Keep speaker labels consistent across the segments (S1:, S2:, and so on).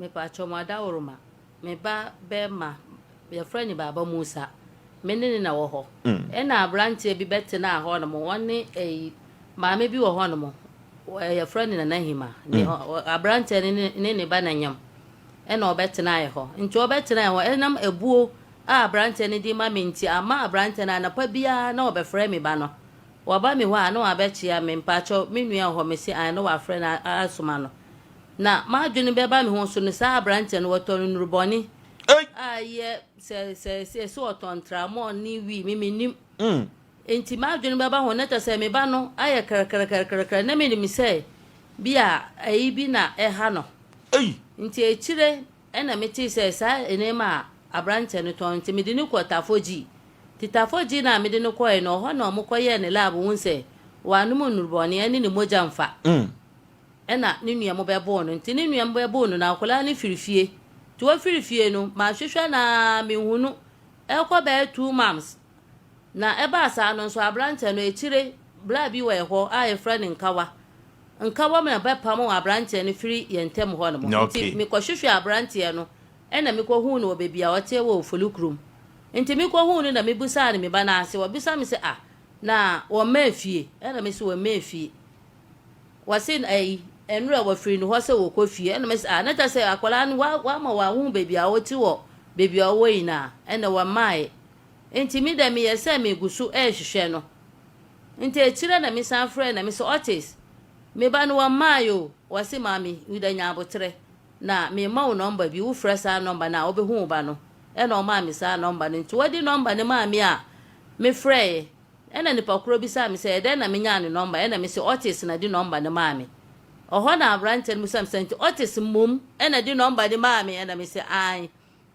S1: Mepakyɛw mo adaworoma, me ba bɛɛma, yɛfrɛ no Baaba Musa, me ne no na ɛwɔ hɔ. Ɛna abranteɛ bi bɛtenaa hɔ nom, ɔne ɛyi, maame bi wɔ hɔ nom, yɛfrɛ no Nana Hima, ne abranteɛ no ne ne ba na nyam, ɛna ɔbɛtenaeɛ hɔ. Nti ɔbɛtenaeɛ hɔ, ɛnam abuo a abranteɛ no de ma me nti, ama abranteɛ no anɔpa biara na ɔbɛfrɛ me ba no. Waba me hɔ a na wabɛkyea me, mpakyɛw, me nua wɔ hɔ, mese ae, na wafrɛ no asoma no. Na m'adwene bɛba me ho so no, saa aberanteɛ no, wɔtɔn nnurubɔne a yɛ sɛ sɛ sɛ sɛ wɔtɔn tramɔl ne wii, me mennim. Enti m'adwene bɛba ho, na kyerɛ sɛ me ba no ayɛ krɛkrɛkrɛkrɛ, na menim sɛ bi a ayi bi na ɛha no. Nti akyire ɛna metee sɛ saa nneɛma a aberanteɛ no tɔn, nti mede no kɔɔ Tafo-Gyi. Nti Tafo-Gyi no a mede no kɔeɛ no, ɛhɔ na wɔkɔyɛɛ ne lab hu sɛ wanom nnurubɔne, ɛne ne mogya mfa. Ɛna ne nua mo bɛboo no. Nti ne nua mo bɛboo no no, akwadaa no firi fie. Nti wɔfiri fie no, mahwehwɛ no ara menhu no. Ɛrekɔ bɛyɛ 2 months. Na ɛbaa saa no nso, aberanteɛ no, akyire, bra bi wɔ ɛhɔ a yɛfrɛ no Nkawa. Nkawa mu na bɛpamoo aberanteɛ no firi yɛn ntam hɔ nom. Nti mekɔhwehwɛɛ aberanteɛ no, ɛna mekɔhuu no wɔ baabi a ɔteɛ wɔ Ofoli kurom. Nti mekɔhuu no na mebisaa no me ba no ase. Ɔbisa me sɛ, ah, na wɔmmaa fie? Ɛna mese wɔmmaa fie. Wɔse ɛyi, ɛnora wɔfiri no hɔ sɛ wɔkɔ fie. Ɛna mese ah, na kyerɛ sɛ akwadaa no wama wahu baabi a ɔte wɔ baabi a ɔwɔ nyinaa. Ɛna wɔmmaeɛ. Nti me dɛ meyɛ sɛ megu so rehwehwɛ no. Nti akyire na mesan frɛɛ na mese Otis, me ba no wɔmmaeɛ o. Wɔse maame, Yuda nya aboterɛ na mema wo nɔmba bi, wofrɛ saa nɔmba no a wobɛhu wo ba no. Ɛna ɔmaa me saa nɔmba no. Nti wɔde nɔmba no maa me a mefrɛeɛ. Ɛna nipa korɔ bisaa me sɛ ɛdɛn na menyaa ne nɔmba, ɛna mese Otis na de nɔmba no maa me. Ɔhɔ na aberanteɛ no bisaa me sɛ nti Otis mmom na de nɔmba no maa me, ɛna mese aane.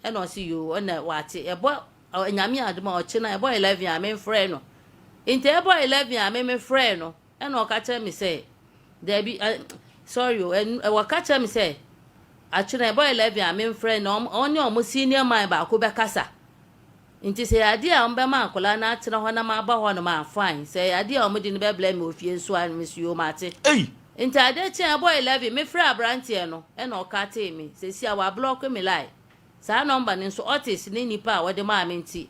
S1: Ɛna ɔse yoo ɛna wate, ɛbɔ Nyame adom a ɔkyena ɛbɔ 11 a memfrɛ no. Nti ɛbɔ 11 a me mefrɛɛ no, ɛna ɔka kyerɛ me sɛ daabi, sorry o, wɔka kyerɛ me sɛ akyena ɛbɔ 11 a memfrɛ no, ɔne ɔmo senior man baako bɛkasa. Nti sɛ ɛyɛ adeɛ a wɔbɛma akwadaa no atena hɔ na maba hɔnom a, fine. Sɛ ɛyɛ adeɛ a wɔde no bɛbrɛ me wɔ fie nso a, mese yoo mate.
S2: Ei!
S1: Nti adeɛ kyeeɛ ɛbɔɔ 11, mefrɛɛ aberanteɛ no ɛna ɔkatee me. Seesei a wablɔke me line. Saa nɔmba no nso Otis ne nipa a ɔde maa me nti,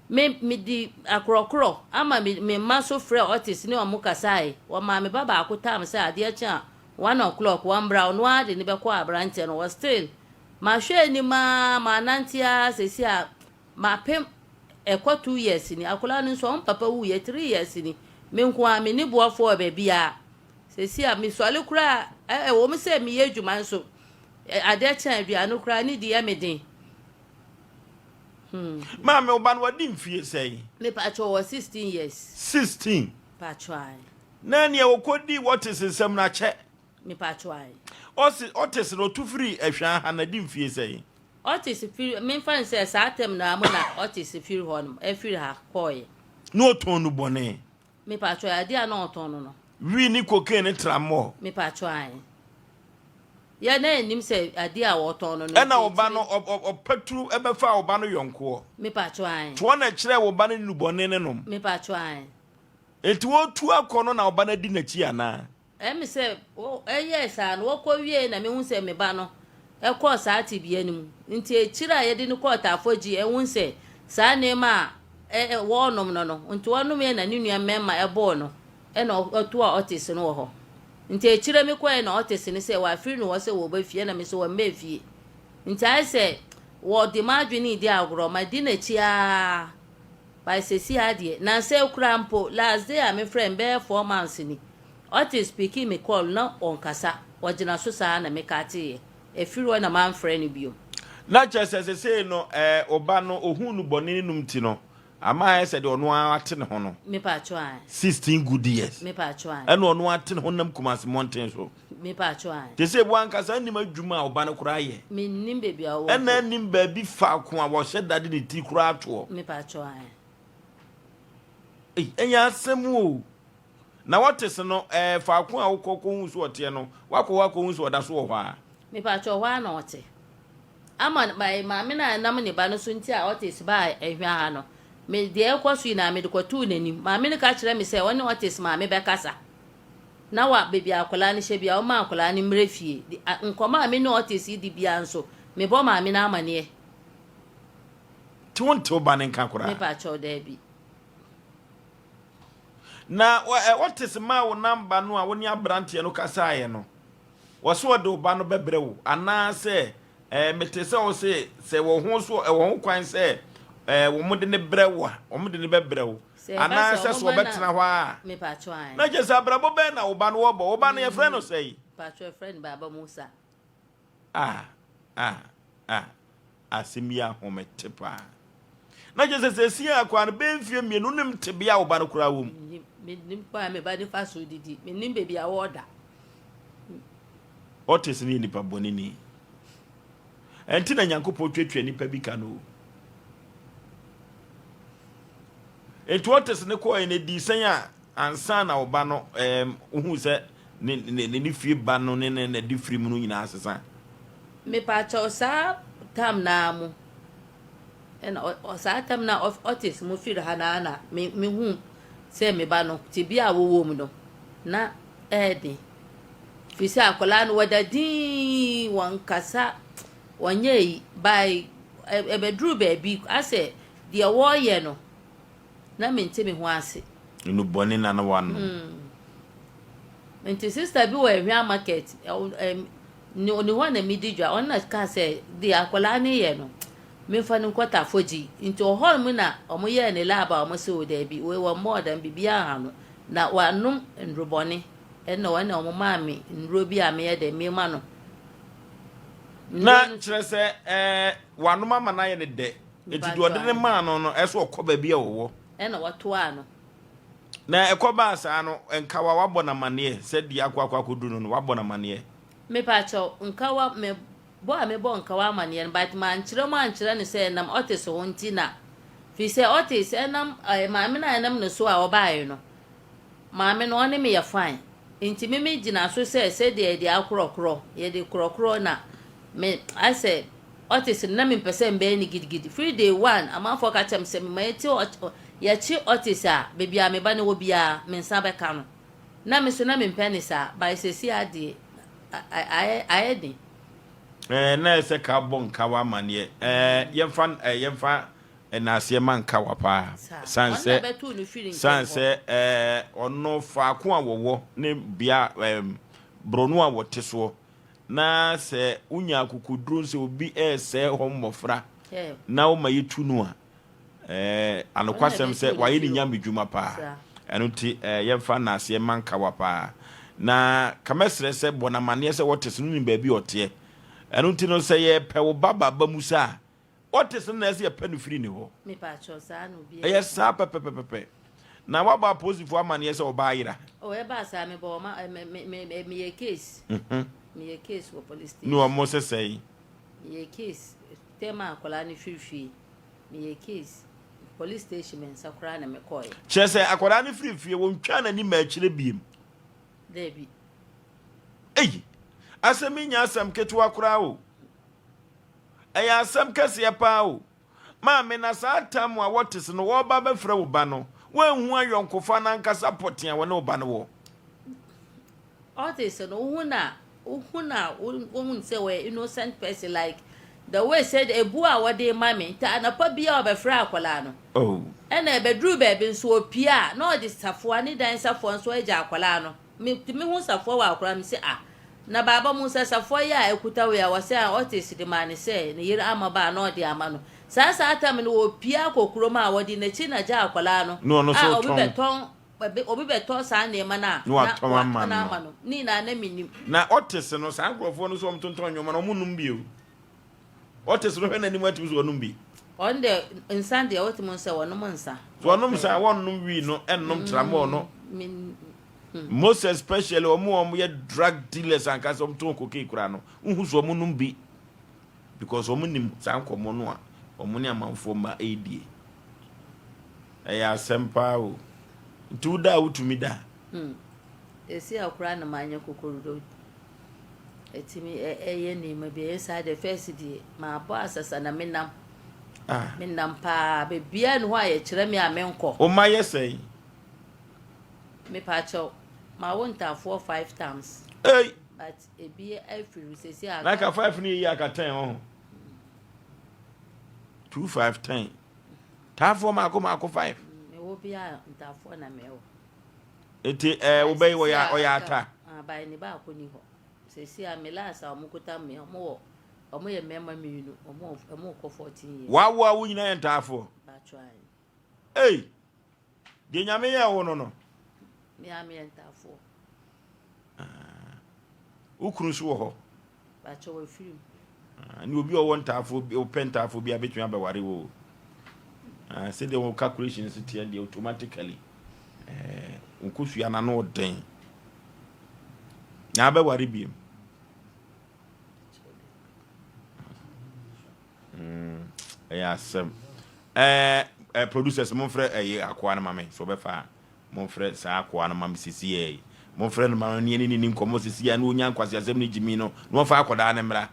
S1: me medi akorɔkorɔ ama me me mma nso frɛɛ Otis ne wɔn kasaeɛ. Wɔmaa me ba baako time sɛ adeɛ kye a 1 o'clock wɔmmra, ɔno ara de no bɛkɔ aberanteɛ no hɔ. Still, Mahwɛ anim ara, manante ara seesei a mapem ɛkɔ 2 years ni. Akwadaa no nso ɔn papa wuiɛ 3 years ni. Me nko ara menni boafoɔ wɔ baabiara. Seesei a mesɔre koraa a, ɛwɔ mu sɛ meyɛ adwuma nso, adeɛ kye a aduane koraa ne di yɛ me den.
S2: Maame, wo ba no wadi mfie sɛn?
S1: Mepakyɛ wɔ 16 years.
S2: 16.
S1: Pakyɛ ae.
S2: Na nea wɔkɔdii Otis nsɛm no akyɛ.
S1: Mepakyɛ ae.
S2: Ɔse Otis no ɔtu firi Ahwea ha na di mfie sɛn?
S1: Otis firi, memfa no sɛ saa term no ara mu na Otis firi hɔ nom, ɛfiri ha kɔɔeɛ.
S2: Na ɔtɔn nnubɔne.
S1: Mepakyɛ adeɛ a na ɔtɔn no.
S2: Wii ne cocaine ne tramol.
S1: Mepakyɛ ae. Yɛ na yɛnim sɛ adeɛ a wɔtɔn no.
S2: Ɛna ɔba no ɔpɛturu ɛbɛfa ɔba no yɔnkoɔ.
S1: Mepakyɛ ae.
S2: Toɔ na ɛkyerɛ wo ba no nnubɔne ne nom.
S1: Mepakyɛ ae.
S2: Enti wɔtu akɔ no na ɔba no adi n'akyi anaa?
S1: Ɛmi sɛ ɛyɛɛ saa no wɔkɔ wie na mehu sɛ me ba no ɛkɔɔ saa tebea no mu. Nti akyire a yɛde no kɔɔ Tafo-Gyi ɛhu sɛ saa nneɛma a wɔrenom no, nti wɔnom yɛ na ne nua mmarima ɛbɔɔ no ɛna ɔtoa Otis no wɔ hɔ. Nti akyire me kɔɛ na Otis no sɛ wafiri no hɔ sɛ wɔba fie, ɛna me sɛ wɔmma fie. Nti ayɛ sɛ wɔde m'adwene di agorɔ, madi n'akyi ara by seesei adeɛ. Nansa koraa mpo, last day a mefrɛ no bɛyɛ 4 months ni, Otis picking me call na ɔnkasa, ɔgyina so saa na meka teeɛ. Ɛfiri hɔ na mamfrɛ no bio.
S2: Na kyerɛ sɛ sesei no ɛɛ ɔba no ohuu no bɔne ne nom ti no ama ayɛ sɛ deɛ ɔno ara ate ne ho no.
S1: Mepakyɛ ae.
S2: 16 good years.
S1: Mepakyɛ ae.
S2: Ɛna ɔno ate ne ho nam Kumasi mmɔnten so.
S1: Mepakyɛ ae.
S2: Te sɛ wo ankasa nnim adwuma a ɔba no koraa yɛ.
S1: Mennim baabi a ɔwɔ.
S2: Ɛna nnim baabi faako a wɔhyɛ da de ne ti koraa toɔ.
S1: Mepakyɛ ae.
S2: Ei, ɛnyɛ asɛm o. Na wɔte se no, ɛɛ faako a wokɔ kɔhu so ɔteɛ no, wakɔ hɔ akɔhu so ɔda so wɔ hɔ a?
S1: Mepakyɛ hɔ a na ɔte. Ama maame no a ɛnam ne ba no so nti a Otis baa Ahwea ha no, me deɛ ɛkɔ so nyinaa mede kɔtoo n'anim. Maame no ka kyerɛ me sɛ ɔne Otis maame bɛkasa. Na wa baabi a akwadaa no hyɛ biara, ɔmma akwadaa no mmrɛ fie. Nkɔmmɔ a me ne Otis di biara nso, mebɔ maame no amaneɛ.
S2: Nti wonte wo ba no nka koraa?
S1: Mepa kyɛw, daabi.
S2: Na Otis maa wo namba no a wo ne aberanteɛ no kasaeɛ no, wɔse ɔde wo ba no bɛbrɛ wo anaasɛ Eh, mete sɛ wo se, sɛ wɔ ho so, ɛwɔ ho kwan sɛ eh, wɔn de ne brɛ wo a, wɔn de ne bɛbrɛ wo.
S1: Sɛ ɛba sɛ
S2: Anaasɛ
S1: wɔn
S2: so
S1: ba na
S2: wɔbɛtena hɔ a.
S1: mepatwɔ ae.
S2: Na kyerɛ sɛ abrabɔ bɛn na wo ba no wɔbɔ? Wo ba no yɛfrɛ no sɛn?
S1: Mpatwɔ yɛfrɛ no Baba Musa.
S2: Ah, ah, ah, asɛm yi ahomete paa. Na kyerɛ sɛ sɛsi a koraa no bɛyɛ mfeɛ mmienu wonim tebea a wo ba no koraa wɔ mu.
S1: Mennim, mennim kwan a me ba no fa so didi, mennim baabi a wɔda.
S2: Otis no yɛ nipa bɔneni. Ɛnti na Nyankopɔn tuatua nipa bi ka no o. Enti Otis no kɔɛ no ɛdii sɛn a ansa na ɔba no ɛɛm ohuu sɛ ne ne ne fie ba no ne ne ne de firi mu no nyinaa asesa.
S1: Mepaakyɛw saa tam naa mu ɛna ɔ saa tam na Otis mo firi ha naa na me me hu sɛ me ba no tebea a wɔwɔ mu no na ɛyɛ den. Firi sɛ akwadaa no wɔda dinn, wɔnkasa, wɔnyɛ yi, by ɛbɛduru baabi asɛ deɛ wɔreyɛ no na mente me ho ase.
S2: Nnubɔne na na wanom.
S1: Mm. Nti sister bi wɔ Ahwea market, ne hɔ na medi dwa, ɔno na kaa sɛ deɛ akwadaa no yɛ no, memfa no nkɔ Tafogyi. Nti ɔhɔ nom na wɔyɛɛ ne lab a wɔse o daabi, wei wɔmmɔɔ dam, biribiara nha no. Na wanom nnurubɔne. Ɛna ɔne wɔn maa me nnuro bi a meyɛ dɛ mema no.
S2: Na kyerɛ sɛ ɛɛ wanom ama no ayɛ no dɛ. Eti deɛ ɔde no maa no no ɛsɛ ɔkɔ baabi a ɔwɔ.
S1: Ɛna wɔtoaa no.
S2: Na ɛkɔ baa saa no nkawa wabɔ no amaneɛ sɛ deɛ akɔ akɔ akɔduru no no wabɔ no amaneɛ.
S1: Mepakyɛw nkawa me bɔ a mebɔ nkawa amaneɛ no but mankyerɛ mu ankyerɛ no sɛ ɛnam Otis ho nti na firi sɛ Otis ɛnam ɛɛ maame no a ɛnam ne so a ɔbaeɛ no Maame no ɔne me yɛ fine nti me me gyina so sɛ sɛdeɛ yɛde akorɔkorɔ yɛde korɔkorɔ na me ayɛ sɛ Otis no na me mpɛ sɛ mbɛyɛ no gidigidi firi day one amanfoɔ ka kyerɛ me sɛ mema yɛte yɛkye Otis a baabi a me ba no wɔ biara me nsa bɛka no na me so na me mpɛ ne saa but sɛsi adeɛ ayɛ ayɛ den.
S2: Ɛɛ na ɛsɛ ka bɔ nkawa amaneɛ ɛɛ yɛmfa ɛɛ yɛmfa Nnaseɛ ma nkawa paa sane sɛ sane sɛ ɛɛ ɔno faako a wɔwɔ ne bea ɛɛm borɔno a wɔte soɔ na sɛ wonya akokoduro sɛ obi ɛresɛe hɔ mmɔfra na woma yɛtu no a ɛɛ anokwasɛm sɛ wayɛ ne nyame dwuma paa ɛno nti ɛɛ yɛmfa nnaseɛ ma nkawa paa na kamɛsrɛ sɛ bɔ no amaneɛ sɛ wɔte so no nim baabi ɔteɛ ɛno nti no sɛ yɛpɛ wo ba baba mu sɛ a Otis no na ɛsɛ yɛpɛ no firi ne hɔ. Ɛyɛ saa pɛpɛpɛpɛ. Na wabɔ apolisifoɔ amaneɛ sɛ ɔbaa ayera.
S1: Oh, ɛbaa saa mebɔ ɔma me me me meyɛ case.
S2: Mhm.
S1: Meyɛ case wɔ police station.
S2: Ne wɔn sɛ sɛn.
S1: Meyɛ case tɛm a akwadaa no firi fie. Meyɛ case police station me nsa koraa na mekɔɛ.
S2: Kyerɛ sɛ akwadaa no firi fie wɔntwaa n'ani ma akyire biem.
S1: Daabi.
S2: Ei, asɛm yi nyɛ asɛm ketewa koraa o. Ɛyɛ asɛm kɛseɛ paa o. Maame, na saa tam a wɔte no wɔreba abɛfrɛ wo ba no, woanhu ayɔnkofa no ankasa pɔtee a wɔne wo ba no wɔ?
S1: Ɔte no, wohu no a, wohu no a, wohu sɛ ɔyɛ innocent person like the way sɛ ebu a wɔde ma me nti anɔpa biara ɔbɛfrɛ akwadaa no.
S2: Oh.
S1: Ɛna ɛbɛduru baabi nso opie a na ɔde safoa ne dan safoa nso agya akwadaa no. Metumi hu safoa wɔ akwadaa no sɛ ah Na baaba mu sɛ safoa yi a ɛkuta wei a wɔsɛ a Otis de maa no sɛ ne yere ama ba a na ɔde ama no. Saa saa tam no wɔpie akɔ kurom a wɔde n'akyi na gya akwadaa no
S2: Na ɔno
S1: a
S2: nso
S1: obi
S2: retɔn.
S1: bɛtɔn obi bɛtɔ saa nneɛma no a
S2: Na
S1: na
S2: watɔn ama
S1: watɔn
S2: no.
S1: ama no. Ne nyinaa na mennim.
S2: Na Otis no, saa nkurɔfoɔ no nso a wɔtontɔn nneɛma no, wɔnnom bi o. Otis no hwɛ n'anim a tumi sɛ ɔnom bi.
S1: Ɔno deɛ nsa deɛ wotumi hu sɛ wɔnom nsa.
S2: So ɔnom nsa a wɔnnom wii no nnom tramɔɔ no.
S1: Mm,
S2: Most especially wɔn a wɔyɛ drug dealers ankasa wɔn tɔn cocaine koraa no, wohu so wɔn nom bi because wɔn nim saa nkɔmɔ no a wɔn ne amanfoɔ mma ɛredie. Ɛyɛ asɛm paa o. Nti wo da a wotumi da.
S1: Hmm. Esi a koraa na manyɛ kokorudo. Ɛtumi ɛyɛ nneɛma bi ɛyɛ saa deɛ first deɛ mabɔ asasa na menam.
S2: Ah.
S1: Menam paa beebiara ne hɔ a yɛkyerɛ me a menkɔ.
S2: Wo mma yɛ sɛn?
S1: Mepaakyɛw. Mawo ntaafoɔ 5 times.
S2: Ei!
S1: But ebi afiri sɛsi a.
S2: Na ka 5 no yɛ yie aka 10 ɔho. 2 5 10. Taafoɔ maako maako 5.
S1: Mewɔ bi a ntaafoɔ na mewɔ.
S2: Eti ɛɛ wobɛyi wɔyɛ ɔyɛ ata.
S1: Aban ne baako ni hɔ. Sɛsi a me last a wɔn kuta me wɔn wɔ wɔn yɛ mmarima mmienu wɔn wɔn kɔ 14 years.
S2: Wawo a wo nyinaa yɛ ntaafoɔ.
S1: Batwa.
S2: Ei! Deɛ Nyame yɛɛ wo no no.
S1: Me ara meyɛ ntaafoɔ.
S2: Ah, wo kunu nso wɔ hɔ?
S1: Bakyɛ wafiri mu.
S2: Ah, ne obi a ɔwɔ ntaafoɔ bi, ɔpɛ ntaafoɔ bi a bɛtumi abɛware wo. Ah, sɛdeɛ wo calculation so teɛ deɛ automatically eh, nkosua no ano den. Na abɛware biem. Mm, ɛyɛ asɛm. Ɛɛ eh, producers momfrɛ ɛyɛ akoa no ma me so ɔbɛfa a momfrɛ saa akoa no ma me sisi yɛ momfrɛ no ma me ne ne ni nkɔmmɔ sisi yɛ na onya nkwasi asɛm ne gyimi no na wɔfa akɔdaa ne mmra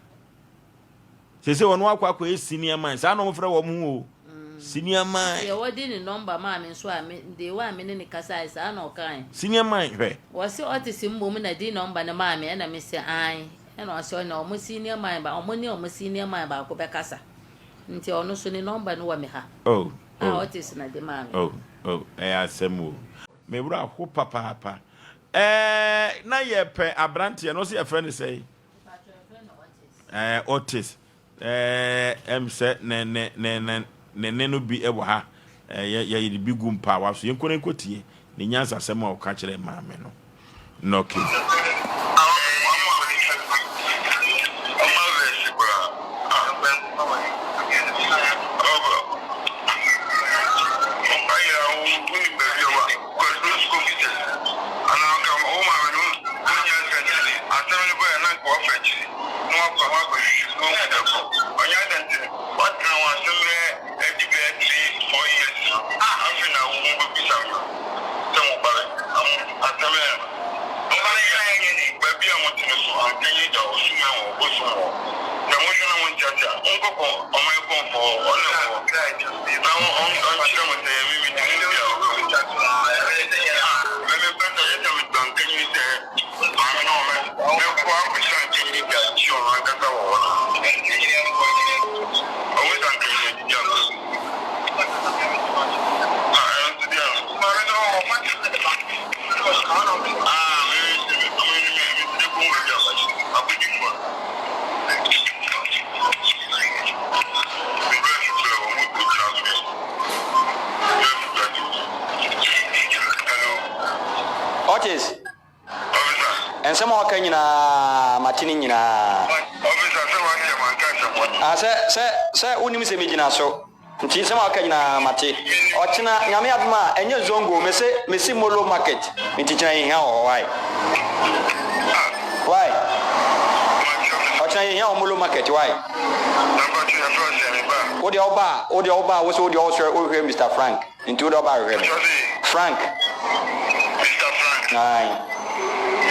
S2: sese wɔn akɔ akɔ yɛ senior man saa na wɔfrɛ wɔn ho o mm. senior man.
S1: Deɛ wɔde ne nɔmba maa me nso a me deɛ wɔ a me ne ne kasae saa na ɔkae.
S2: Senior man hwɛ.
S1: Wɔsi ɔte si mbom na di nɔmba no maa me ɛna me sɛ ae. Ɛna ɔse ɔne ɔmo senior man ba ɔmo ne ɔmo senior man baako bɛkasa nti ɔno so ne number no wɔ me ha
S2: Oh
S1: a
S2: oh
S1: Otis na de maa me.
S2: oh oh ɛyɛ asɛm o. Me werɛ aho papaapa. Ɛɛ na yɛpɛ abranteɛ no ɔse yɛfrɛ no sɛn?
S1: Mpakyɛw yɛfrɛ no Otis.
S2: Ɛɛ Otis. Ɛɛ ɛm sɛ ne ne ne ne ne ne no bi wɔ ha. Ɛɛ yɛ yɛde bi gu mpaawa so. Yɛnkɔ na yɛnkɔtie ne nyansasɛm a ɔka kyerɛɛ maame no. Nɔke.
S3: Na wakɔ hɔ akɔhwehwɛ mu na wahu da koro. Ɔnyɛ adɛn nti no, woatena wɔn ase mmerɛ adi bɛyɛ 3, 4 years no, afei na wo ho bɛbisa me sɛ mo ba na mo asɛm yɛ no. Mo ba no yɛ baabi a mote no so, anka nyɛ gya ɔsum wɔ, bosom wɔ. Sɛ mohwɛ na monte ase a, monkɔkɔ ɔman kɔmfoɔ hɔ, ɔno na ɛwɔ hɔ, na ɔnkyerɛ mo sɛ ɛyɛ me mete mu bi a ɔbɛhu. Ah, me mepɛ sɛ yɛ sɛ metu anka nyini sɛ Maame no ɔmɛ mɛkɔ akɔhyɛ ankenyini de akyi ɔno ankasa wɔ hɔ no. Ɔhu sɛ ankenyini adidi agorɔ bi. Ah, ɛno nso deɛ no. Ah, me me me me me me me kɔn baabi a akɔdi fo. Me bɛ fi fɛ wɔn mu gyina so bi. Me bɛ fi fɛ. Hello.
S4: Otis.
S3: Officer.
S4: Nsɛm a waka nyinaa, mate ne nyinaa.
S3: Officer, sɛ wate a manka asɛm bɔne.
S4: Ah, sɛ, sɛ, sɛ wonim sɛ megyina so. Nti nsɛm a waka nyinaa mate. Ɔkyena, Nyame adom a, ɛnyɛ Zongo o, mese, mese Molo Market. Nti kyena yɛhia wɔ hɔ, wai?
S3: Ah.
S4: Wai?
S3: Mate, officer.
S4: Ɔkyena yɛhia wɔ Molo Market, wai?
S3: Na mpakyɛ yɛfrɛ wo sɛn, me ba?
S4: Wo deɛ woba a, wo deɛ woba a, wose wo deɛ wosrɛ, wohwehwɛ Mister Frank. Nti wo de ɔba hwehwɛ me. Frank.
S3: Mister Frank.
S4: Aye.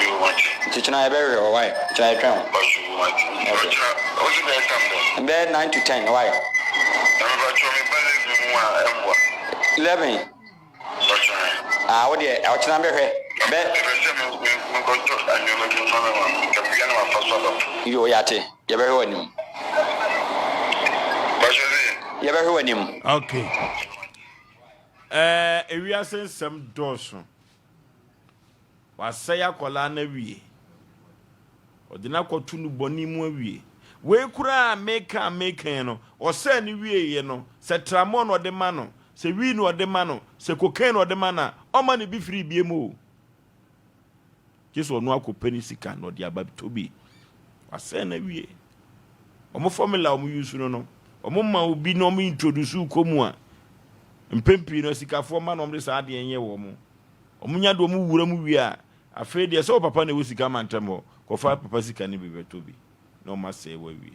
S3: Yoo mate.
S4: Nti kyena yɛbɛ hwehwɛ wo wai? Kyena yɛtwɛn wo.
S3: Mpacho yoo mate. Nti
S4: Okay.
S3: ɔkyena wo se bɛyɛ time bɛn?
S4: Bɛyɛ 9 to 10 wai?
S3: Na mepacho me ba 11 mu a ɛmboa?
S4: 11?
S3: Mpacho ae.
S4: Ah wo deɛ ɔkyena bɛhwɛ. Bɛ.
S3: Mepɛ sɛ me me mekɔtɔ nneɛma bi ma me maame nka mewia na mafa so aba.
S4: Yoo yɛate. Yɛbɛhwɛ w'anim.
S3: Mpacho se.
S4: Yɛbɛhwɛ w'anim.
S2: Okay. Ɛɛ ewiase nsɛm dɔɔso. Wasɛe akwadaa no awie. Ɔde no akɔto no bɔne mu awie. Wei koraa a meka a meka yi no, ɔsɛe no wieeɛ no, sɛ tramɔɔ na ɔde ma no, sɛ wii na ɔde ma no, sɛ cocaine na ɔde ma no a, ɔmma no bi firi biem o. Gye sɛ ɔno akɔpɛ ne sika na ɔde aba tɔ bi. Wasɛe no awie. Wɔn formula a wɔn use no no, wɔn ma obi na wɔn introduce wo kɔ mu a, mpɛn pii no asikafoɔ ma na wɔn de saa adeɛ nyɛ wɔn. Wɔn nya de wɔn wura mu wie a, afei deɛ sɛ wo papa na ɛwɔ sika ma ntɛm hɔ, kɔfa papa sika no bi bɛtɔ bi na wɔn asɛe wo awie.